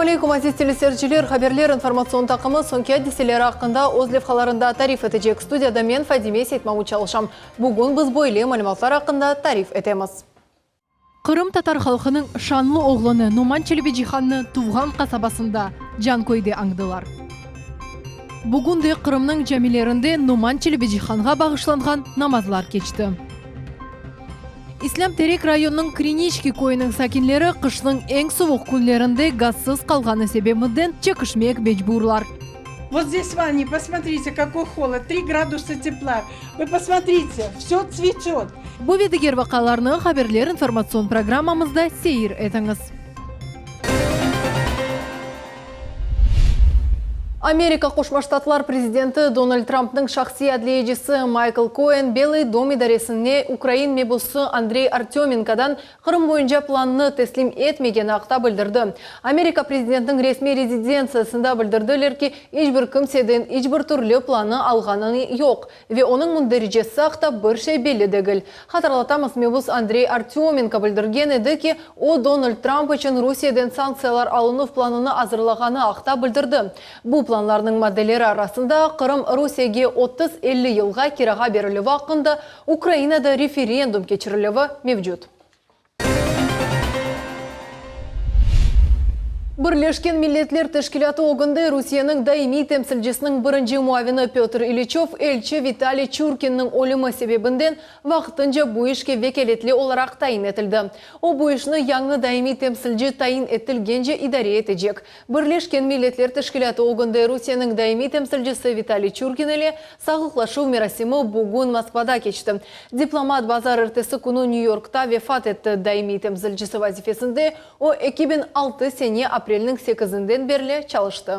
Selâm aleykum, aziz teleseyirciler! Haberler informatsion taqımı soñki adiseleri aqqında öz levhalarında tarif etecek. Studiyada men, Fadime Seytmamut çalışam. Bugün biz böyle malümatlar aqqında tarif etemiz. Qırımtatar halqınıñ şanlı oğlanı Noman Çelebicihannı tuvğan qasabasında, Canköyde añdılar. Bugün de Qırımnıñ camilerinde Noman Çelebicihanğa bağışlanğan namazlar keçti. İslâm Terek rayonınıñ Kriniçki köyüniñ sakinleri qışnıñ eñ suvuq künlerinde gazsız qalğanı sebebinden çekişmek mecburlar. Vot zdes vani, posmotrite, kakoy holod, tri gradusa tepla, vı posmotrite, vsё tsvetöt. Bu ve diger vaqalarnı Haberler informatsion programmamızda seyir etiñiz. Amerika Qoşma Ştatlar prezidenti Donald Trampnıñ şahsiy adliyecisi Maykl Koen Belıy dom idaresine ukrain mebusı Andrey Artömenkodan Qırım boyunca plannı teslim etmegeni aqta bildirdi. Amerika prezidentiniñ resmiy rezidentsiyasında bildirdiler ki, iç bir kimseden iç bir türlü plannı alğanı yoq ve onıñ mündericesi aqta bir şey belli degil. Hatırlatamız, mebus Andrey Artömenko bildirgen edi ki, o, Donald Tramp içün Rusiyeden sanktsiyalar alınuv planını azırlağanı aqta bildirdi. Bu planlarnıñ maddeleri arasında Qırım Rusiyege 30-50 yılğa kirağa berilüvi aqqında Ukrainada referendum keçirilüvi mevcut. Birleşken Milletler Teşkilâtı ögünde Rusiyeniñ daimiy temsilcisiniñ birinci muavini Pötr İliçöv elçi Vitaliy Çurkinniñ ölümi sebebinden vaqtınca bu işke vekâletli olaraq tayin etildi. O, bu işni yañı daimiy temsilci tayin etilgence idare etecek. Birleşken Milletler Teşkilâtı ögünde Rusiyeniñ daimiy temsilcisi Vitaliy Çurkin ile sağlıqlaşuv merasimi bugün Moskvada keçti. Diplomat bazarertesi künü Nyu-Yorkta vefat etti. Daimiy temsilcisi vazifesinde o, 2006 sene aprelniñ sekizinden berli çalıştı.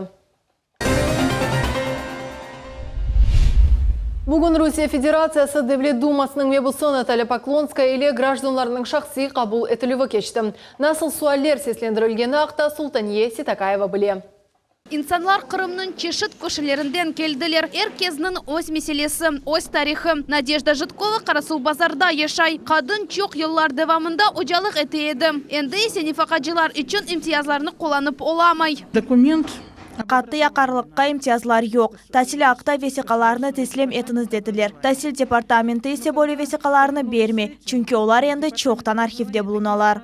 Bugün Rusiye Federatsiyası Devlet Dumasınıñ mebusı Natalya Poklonskaya ile grajdanlarnıñ şahsiy qabul etilüvi keçti. Nasıl sualler seslendirilgeni aqta Sultaniye Sitakayeva bile. İnsanlar Qırımnıñ çeşit köşelerinden keldiler. Er kesniñ öz meselesi, öz tarihı. Nadejda Jıtkova Qarasuvbazarda yaşay. Qadın çoq yıllar devamında ocalıq ete edi. Endi ise nefaqacılar içün imtiyazlarnı qullanıp olamay. Dokument Qattı yaqarlıqqa imtiyazlar yoq. Tasil aqta vesiqalarnı teslim etiñiz dediler. Tasil departamenti ise böyle vesiqalarnı bermey, çünki olar endi çoqtan arhivde bulunalar.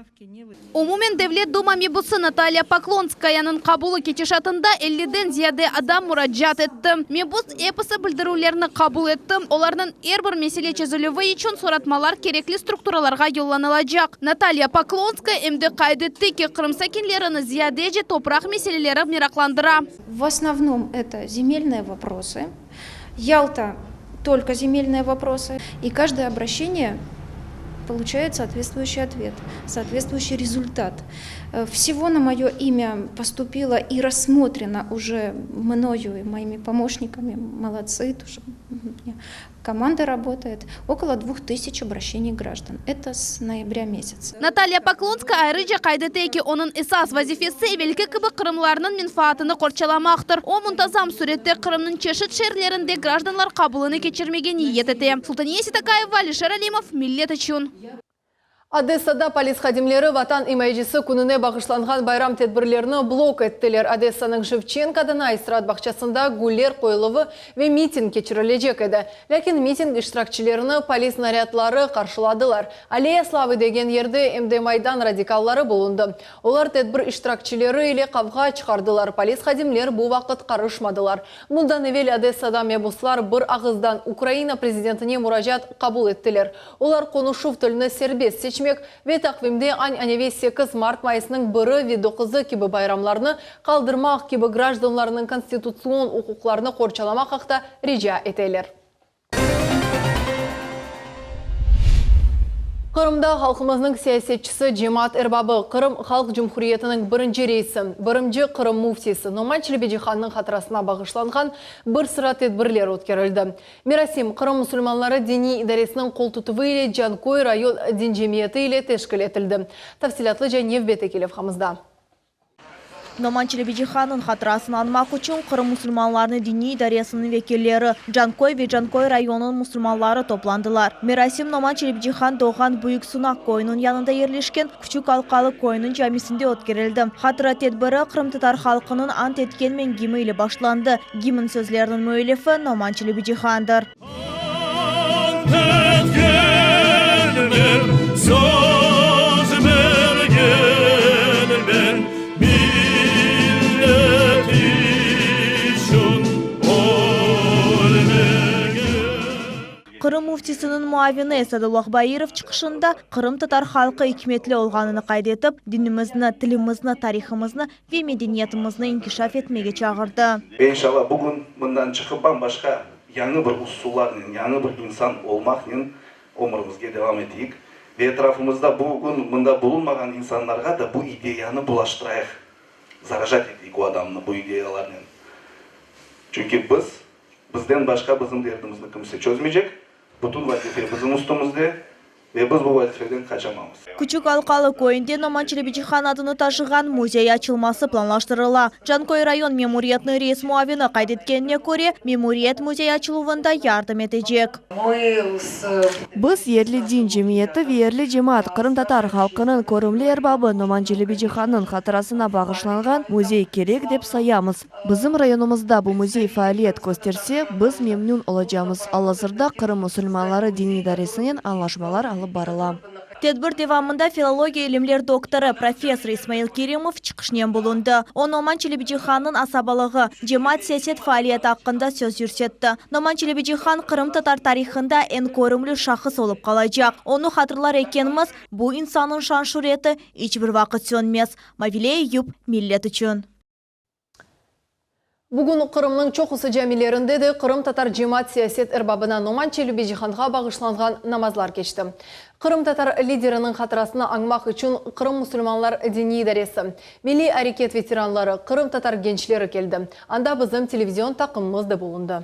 Umumen Devlet Duma mebusı Natalya Poklonskayanıñ qabulı ketişatında elliden ziyade adam muracaat etti. Mebus episi bildirüvlerni qabul etti, olarnıñ er bir mesele çezilüvi içün soratmalar kerekli strukturalarğa yollanılacaq. Natalya Poklonskaya em de qayd etti ki, Qırım sakinlerini ziyadece topraq meseleleri meraqlandıra. V osnovnom eto zemelnıye voprosy, Yalta tolko zemelnıye voprosy, i každoye obraşeniye poluçayet sootvetvuyuşiy otvet, sootvetvuyuşiy rezultat. Vsego na moyo imya postupilo i rassmotreno uje mnoyu i moimi pomoşnikami, molodtsy, tozhe Komanda rabotaet, okolo dvuh tısyaç obraşeniy grajdan, eto s noyabrâ mesyatsâ. Natalya Poklonskaya ayrıca qayd ete ki, onıñ esas vazifesi evelki kibi qırımlarnıñ menfaatını qorçalamaqtır. O, muntazam sürette Qırımnıñ çeşit şeerlerinde grajdanlar qabulını keçirmege niyet ete. Sultaniye Sitakayeva, Alişer Alimov, Millet içün. Odessada polis hadimleri Vatan imayecisi kününe bağışlanğan bayram tedbirlerini blok ettiler. Odessanıñ Şevçenko adına istiraat bağçasında güller qoyuluvı ve miting keçirilecek edi. Lâkin miting iştirakçilerini polis narâdları qarşıladılar. Aleya slavı degen yerde em de Maydan radikalları bulundı. Olar tedbir iştirakçileri ile qavğa çıqardılar, polis hadimler bu vaqıt qarışmadılar. Bundan evel Odessada mebuslar bir ağızdan Ukraina prezidentine muracaat qabul ettiler. Olar qonuşuv tilini serbest seçmek ve taqvimde añ-aneviy 8 mart mayısnıñ biri ve doquzı kibi bayramlarnı qaldırmaq kibi grajdanlarnıñ konstitutsion uquqlarını qorçalamaq aqta rica eteler. Qırımda halqımıznıñ siyasetçisi, cemaat erbabı, Qırım Halq Cumhuriyetiniñ birinci reisi, birimci Qırım müftisi Noman Çelebicihannıñ hatırasına bağışlanğan bir sıra tedbirler ötkerildi. Merasim Qırım musulmanları diniy idaresiniñ qoltutuvı ile Canköy rayon din cemiyeti ile teşkil etildi. Tafsilâtlıca nevbetteki levhamızda. Noman Çelebicihannıñ hatırasını añmaq içün Qırım musulmanlarınıñ diniy idaresiniñ vekilleri, Canköy ve Canköy rayonınıñ musulmanları toplandılar. Merasim Noman Çelebicihan doğğan Büyük Sunaq köyüniñ yanında yerleşken Küçük Alqalı köyüniñ camisinde ötkerildi. Hatıra tedbiri qırımtatar halqınıñ Ant etkenmen gimni ile başlandı. Gimn sözleriniñ müellifi Noman Çelebicihandır. Ant etkenmen, söz bergenmen, Millet içün ölmege. Qırım Müftisiniñ muavini Esadullah Bairov çıqışında qırımtatar halqı ikmetli olğanını qayd etip, dinimizni, tilimizni, tarihımıznı ve medeniyetimizni inkişaf etmege çağırdı. Ve inşallah bugün mından çıqıp bam-başqa yañı bir usullarnen, yañı bir insan olmaqnen ömürimizge devam eteyik. Ve etrafımızda bugün mında bulunmağan insanlarğa da bu ideyanı bulaştırayıq, zarajat eteyik o adamnı bu ideyalarnen. Çünki biz, bizden başqa bizim derdimizni kimse çözmeycek, bütün vazife bizim üstümizde. Ve biz bu vazifeden qaçamamız. Küçük Alqalı köyünde Noman Çelebicihan adını taşığan müzey açılması planlaştırıla. Canköy rayon memuriyetiniñ reis muavini qayd etkenine köre, memuriyet müzey açıluvında yardım etecek. Biz, yerli din cemiyeti ve yerli cemaat qırımtatar halqınıñ körümli erbabı Noman Çelebicihannıñ hatırasına bağışlanğan müzey kerek dep sayamız. Bizim rayonımızda bu müzey faaliyet kösterse, biz memnün olacamız. Al-azırda Qırım musulmanları diniy idaresinen añlaşmalar alıp barıla. Tedbir devamında filologiya ilimler doktorı, professor İsmail Kerimov çıqışnen bulundı. O, Noman Çelebicihannıñ asabalığı, cemaat-siyaset faaliyeti aqqında söz yürsetti. Noman Çelebicihan qırımtatar tarihında eñ körümli şahıs olıp qalacaq. Onı hatırlar ekenmiz, bu insannıñ şan-şüreti iç bir vaqıt sönmez. Mavile Eyüp, Millet içün. Bugün Qırımnıñ çoqusı camilerinde de qırımtatar cemaat-siyaset erbabına Noman Çelebicihanğa bağışlanğan namazlar keçti. Qırımtatar lideriniñ hatırasını añmaq içün Qırım musulmanlar diniy idaresi, milliy areket veteranları, qırımtatar gençleri keldi. Anda bizim televizion taqımımız da bulundı.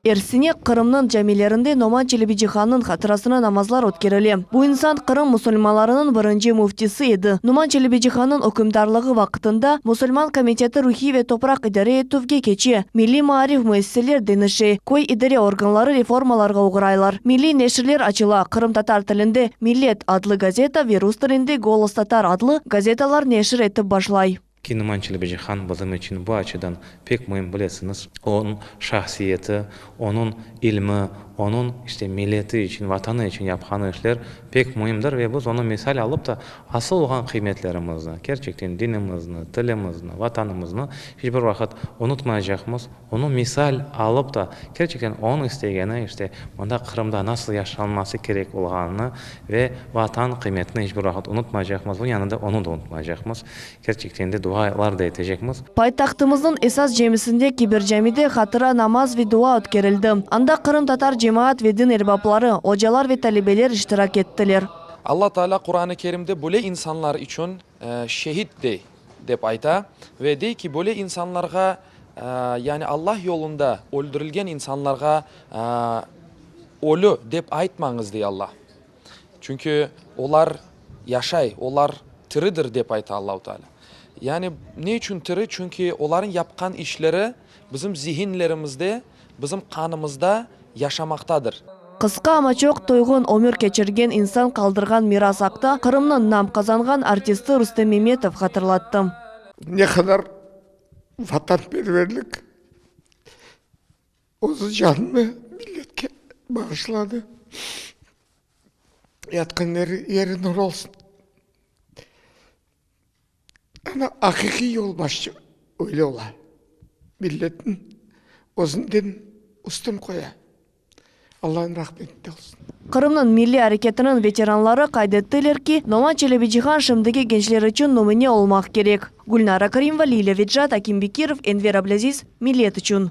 Er sene Qırımnıñ camilerinde Noman Çelebicihannıñ hatırasına namazlar ötkerile. Bu insan Qırım musulmanlarınıñ birinci müftisi edi. Noman Çelebicihannıñ ükümdarlığı vaqtında Musulman komiteti ruhiy ve topraq idare etüvge keçe, milliy maarif müessiseler deñişe, köy idare organları reformalarğa oğraylar, milliy neşirler açıla, qırımtatar tilinde Millet adlı gazeta ve rus tilinde Golos tatar adlı gazetalar neşir etip başlay. Ki Noman Çelebicihan bizim içün bu açıdan pek müim, bilesiñiz, onıñ şahsiyeti, onıñ ilmi, onıñ, işte, milleti içün, Vatanı içün yapqanı işler pek müimdir ve biz onı misal alıp da, asıl olğan qıymetlerimizni, kerçekten dinimizni, tilimizni, Vatanımıznı hiç bir vaqıt unutmaycaqmız. Onı misal alıp da, kerçekten onıñ istegeni, işte, mında Qırımda nasıl yaşanması kerek olğanını ve Vatan qıymetini hiç bir vaqıt unutmaycaqmız, bunıñ yanında onı da unutmaycaqmız. Kerçekten de dualar da etecekmiz. Paytahtımıznıñ esas camisinde Kebir camide hatıra namaz ve dua ötkerildi. Anda qırımtatar cemaat ve din erbapları, ocalar ve talebeler iştirak ettiler. Alla Taalâ Quran-ı Kerimde böyle insanlar içün şehit dey, dep ayta ve dey ki, böyle insanlarğa, yani Allah yolunda öldürilgen insanlarğa ölü dep aytmañız, dey Alla. Çünki olar yaşay, olar tiridir, dep ayta Allahu Teala. Yani ne içün tiri? Çünki olarıñ yapqan işleri bizim zihinlerimizde, bizim qanımızda yaşamaqtadır. Qısqa, amma çoq toyğun ömür keçirgen insan qaldırğan miras aqta Qırımnıñ nam qazanğan artisti Rustem Memetov hatırlattı. Ne qadar vatanperverlik Özü canını milletke bağışladı. Yatqan yeri nur olsun. Ana aqiqiy yolbaşçı öyle ola. Milletniñ özünden üstün qoya. Allanıñ rahmetinde olsun. Qırımnıñ milliy areketiniñ veteranları qayd ettiler ki, Noman Çelebicihan şimdiki gençler içün nümüne olmaq kerek. Gülnara Karimova, Lilâ Vecat, Akim Bekirov, Enver Ablâziz, Millet içün.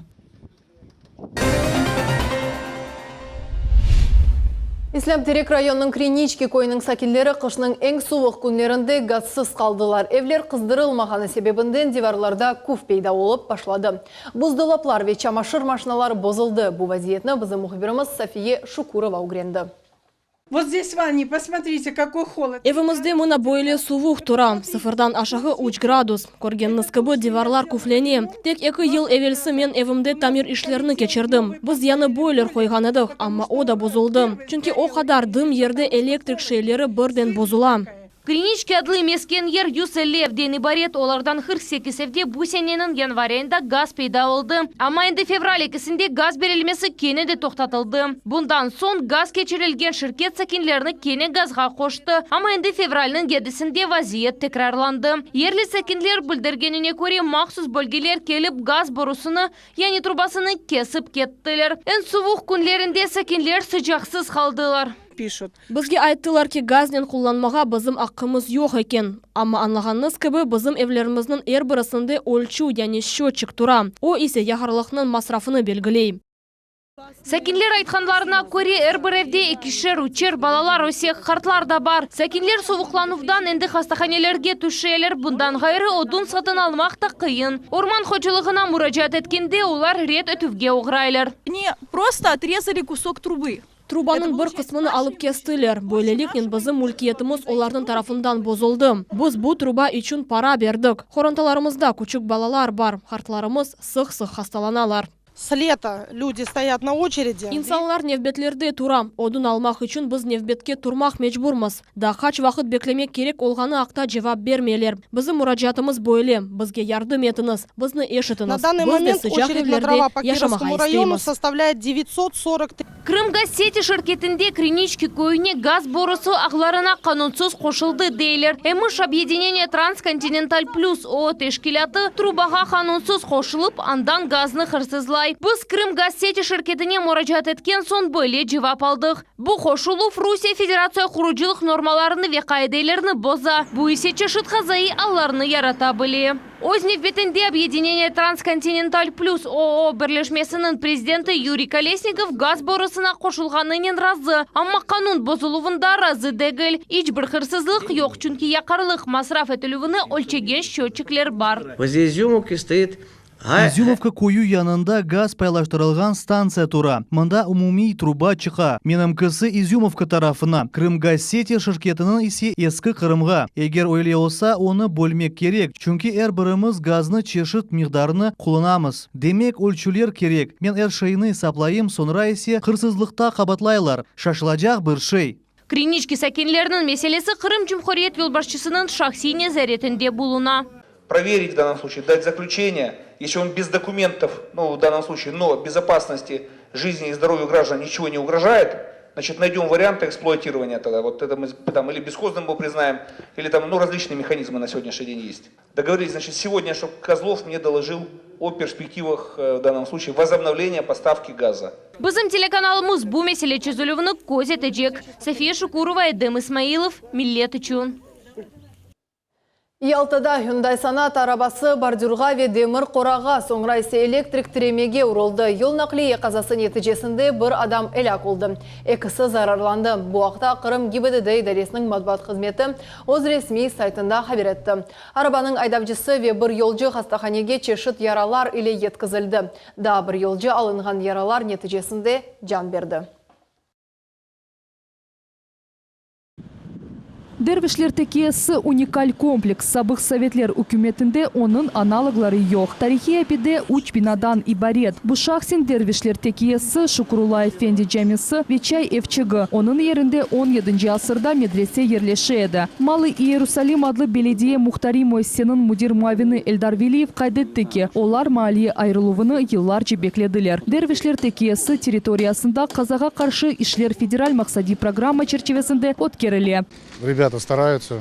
İslâm Terek rayonınıñ Kriniçki köyüniñ sakinleri qışnıñ eñ suvuq künlerinde gazsız qaldılar. Evler qızdırılmağanı sebebinden divarlarda küf peyda olıp başladı. Buzdolaplar ve çamaşır maşinaları bozuldı. Bu vaziyetni bizim mühbirimiz Safiye Şukurova ögrendi. Vot zdes vani, posmotrite, kakoy holod. Evimizde mına böyle suvuq tura, sıfırdan aşağı üç gradus. Körgeniñiz kibi, divarlar küflene. Tek eki yıl evelsi men evimde tamir işlerini keçirdim. Biz yañı boyler qoyğan edik, amma o da bozuldı. Çünki o qadar dım yerde elektrik şeyleri birden bozula. Kriniçki adlı mesken yer 150 evden ibaret, olardan 48 evde bu seneniñ yanvar ayında gaz peyda oldı. Amma endi fevral ekisinde gaz berilmesi kene de toqtatıldı. Bundan soñ gaz keçirilgen şirket sakinlerni kene gazğa qoştı, amma endi fevralniñ yedisinde vaziyet tekrarlandı. Yerli sakinler bildirgenine köre, mahsus bölgeler kelip gaz borusını, yani trubasını kesip kettiler. Eñ suvuq künlerinde sakinler sıcaqsız qaldılar. Pişut. Bizge ayttılar ki, gaznen qullanmağa bizim aqqımız yoq eken. Amma añlağanıñız kibi, bizim evlerimizniñ er birisinde ölçü, yani şçötçik tura, o ise yağarlıqnıñ masrafını belgiley. Sakinler aytqanlarına köre, er bir evde ekişer, üçer balalar öse, qartlar da bar. Sakinler suvuqlanuvdan endi hastahanelerge tüşeler. Bundan ğayrı, odun satın almaq da qıyın. Orman hocalığına muracaat etkende, olar red etüvge oğraylar. Oni prosto otrezali kusok trubı. Trubanıñ bir qısmını alıp kestiler. Böyleliknen bizim mülkiyetimiz olarnıñ tarafından bozuldı. Biz bu truba içün para berdik. Qorantalarımızda küçük balalar bar, qartlarımız sıq-sıq hastalanalar. S leta lüdi stoyat na oçeredi. İnsanlar nevbetlerde tura. Odun almaq içün biz nevbetke turmaq mecburmız. Daa qaç vaqıt beklemek kerek olğanı aqta cevap bermeyler. Bizim muracaatımız böyle, bizge yardım etiñiz, bizni eşitiñiz, Na danıy biz de moment sıcaq oçered na evlerde drova po yaşamağa Kirovskomu rayonu isteymiz. sostavlâyet 943. Krımgazseti şirketinde Kriniçki köyüne gaz borusı ağlarına qanunsız qoşuldı, deyler. Emiş, Objedineniye Transkontinental Plüs OO teşkilâtı trubağa qanunsız qoşulıp, andan gaznı hırsızlay. Biz Krımgazseti şirketine muracaat etken soñ böyle cevap aldıq, Bu qoşuluv Rusiye Federatsiya qurucılıq normalarını ve qaidelerini boza, bu ise çeşit qazaiy allarnı yarata bile. Öz nevbetinde Objedineniye Transkontinental Plüs OO birleşmesiniñ prezidenti Yuriy Kolesnikov gaz borusına qoşulğanınen razı, amma qanun bozuluvında razı degil. İç bir hırsızlıq yoq, çünki yaqarlıq masraf etilüvini ölçegen şçötçikler bar. Vozle İzyumovki stoit İzümovka köyü yanında gaz paylaştırılğan stantsiya tura. Mında umumiy truba çıqa. Menimkisi İzümovka tarafına, Krımgazseti şirketiniñ ise Eski Qırımğa. Eger öyle olsa, onı bölmek kerek, çünki er birimiz gaznı çeşit miqdarını qullanamız. Demek, ölçüler kerek. Men er şeyni esaplayım, soñra ise hırsızlıqta qabaatlaylar. Şaşılacaq bir şey. Kriniçki sakinleriniñ meselesi Qırım Cumhuriyet yolbaşçısınıñ şahsiy nezaretinde buluna. Proverить в данном случае, дать заключение, если он без документов, ну, в данном случае, но безопасности жизни и здоровью граждан ничего не угрожает, значит, найдем варианты эксплуатирования тогда. Вот это мы там или бесхозным его признаем, или там, ну, различные механизмы на сегодняшний день есть. Договорились, значит, сегодня, чтобы Козлов мне доложил о перспективах, в данном случае, возобновления поставки газа. Bizim telekanalımız bu mesele çezilüvini köz etecek. Safiye Şukurova, Edem İsmailov, Millet içün. Yaltada Hyundai Sonata arabası bordürğa ve demir qorağa, soñra ise elektrik tiremege uruldı. Yol naqliye qazası neticesinde bir adam elâk oldı, ekisi zararlandı. Bu aqta Qırım GİBDD idaresiniñ matbuat hızmeti öz resmiy saytında haber etti. Arabanıñ aydavcısı ve bir yolcu hastahanege çeşit yaralar ile yetkizildi. Daa bir yolcu alınğan yaralar neticesinde can berdi. Dervişler tekiyesi, unikal kompleks, sabıq sovetler ükümetinde onıñ analogları yoq. Tarihiy abide üç binadan ibaret. Bu şahsen Dervişler tekiyesi, Şükrulla efendi camisi ve çay evçigi, onıñ yerinde on yedinci asırda medrese yerleşe edi. Malıy İyerusalim adlı belediye muhtariy müessiseniñ müdir muavini Eldar Veliyev qayd etti ki, olar maaliye ayırıluvını yıllarca beklediler. Dervişler tekiyesi territoriyasında qazağa qarşı işler federal maqsadiy programma çerçivesinde ötkerile. Rebâta starayutsa.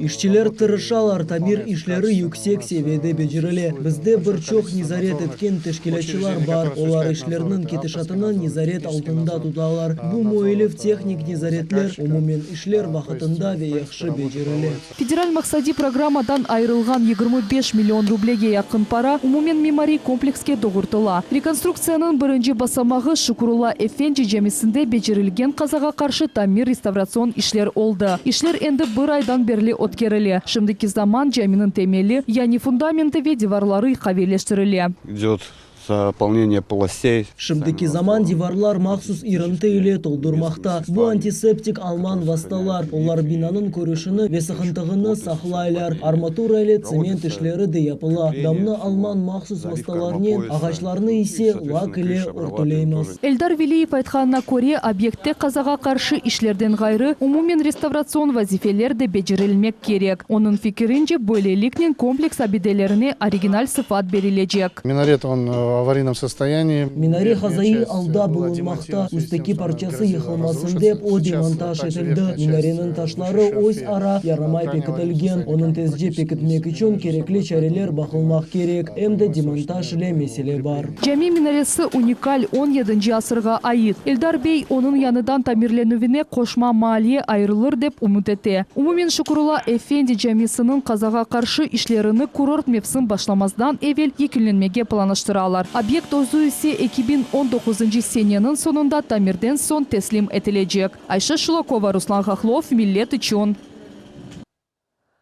İşçiler tırışalar, tamir işleri yüksek seviyede becerile. Bizde bir çoq nezaret etken teşkilâtçılar bar, olar işlerniñ ketişatını nezaret altında tutalar. Bu müellif tehnik nezaretler, umumen işler vaqıtında ve yahşı becerile. Federal maqsadiy programmadan ayırılğan 25 million rublege yaqın para umumen mimariy komplekske doğurtıla. Rekonstruktsiyanıñ birinci basamağı Şukurulla Efendi camisinde becerilgen qazağa qarşı tamir-restavratsion işler oldı. İşler endi bir aydan berli ötkerile. Şimdiki zaman caminiñ temeli, yani fundamenti ve divarları qaviyleştirile. İdöt Zapolneniye polostey. Şimdiki zaman divarlar mahsus irıntı ile toldurmaqta. Bu antiseptik alman vastalar, olar binanıñ körüşini ve sıqıntığını saqlaylar. Armatura ile tsement işleri de yapıla. Damnı alman mahsus vastalarnen, ağaçlarnı ise lak ile örtüleymiz. Eldar Veliyev aytqanına köre, obyektte qazağa qarşı işlerden ğayrı, umumen restavratsion vazifeler de becerilmek kerek. Onıñ fikirince, böyleliknen kompleks abidelerine original sıfat berilecek. Minaret, on v avariynom sostoyaniyi. Minare hazaiy alda bulunmaqta, üstteki parçası yıqılmasın dep, o demontaj etildi. Minareniñ taşları öz ara yaramay pekitilgen, onıñ tezce pekitmek içün kerekli çareler baqılmaq kerek, em de demontaj ile mesele bar. Cami minaresi unikal, on yedinci asırğa ait. Eldar bey, onıñ yañıdan tamirlenüvine qoşma maaliye ayırılır dep ümüt ete. Umumen Şukurulla Efendi camisiniñ qazağa qarşı işlerini kurort mevsim başlamazdan evel yekünlenmege planlaştıralar. Obyekt özü ise 2019-ncı seneniñ soñunda tamirden soñ teslim etilecek. Ayşe Şulakova, Ruslan Hahlov, Millet içün.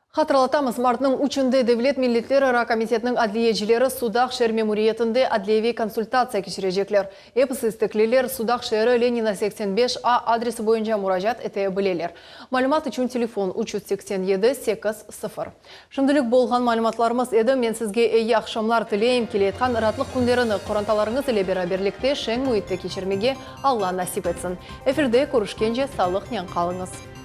Hatırlatamız, martnıñ üçünde Devlet milletlerara komitetiniñ adliyecileri Sudaq şeer memuriyetinde adliyeviy konsultatsiya keçirecekler. Episi istekliler Sudaq şeeri, Lenina 85 A adresi boyunca muracaat ete bileler. Malümat içün telefon, 387 8 sıfır. Şimdilik bolğan malümatlarımız edi. Men sizge eyi aqşamlar tileyim, keleyatqan raatlıq künlerini qorantalarıñız ile beraberlikte şeñ müitte keçirmege Alla nasip etsin. Efirde körüşkence sağlıqnen qalıñız.